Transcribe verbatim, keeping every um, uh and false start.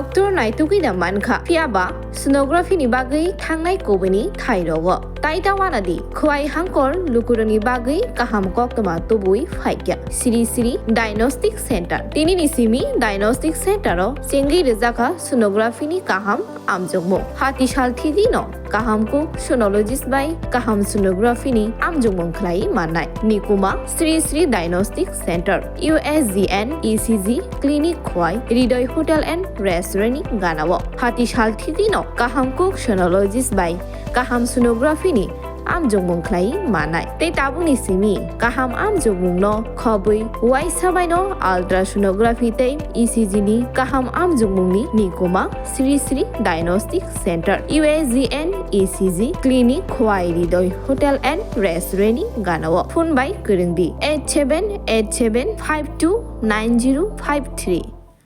Doctor naitugwi da mankha, phiyaba sonography ni bagwi thangnai kubuni thai rogo. Tai ta wana di, khwai hangkor lukurokni bagwi kaham koktwma tubui phaikya. Sri Sri Diagnostic Center. Tinini simi Diagnostic Center o chengwi rwjakha sonography ni kaham amjokmung. Hati sal thidi no kaham kuk sonologist bai kaham sonography ni amjokmung khlai mannai. Nikuma Sri Sri Diagnostic Center, U S G N E C G clinic khwai Hridoy Hotel and Restaurant ni ganao. Hati sal thidi no kaham kuk sonologist bai kaham sonography ni amjokmung khlai mannai. Tei tabukni simi kaham amjokmung no khobwi uaisa bai no ultrasonography tei E C G ni kaham amjokmung ni nikuma Sri Sri Diagnostic Center, U S G N E C G clinic khwai Hridoy Hotel and Restaurant ni ganao. Phone bai kwrwng di eight seven eight seven five two nine zero five three.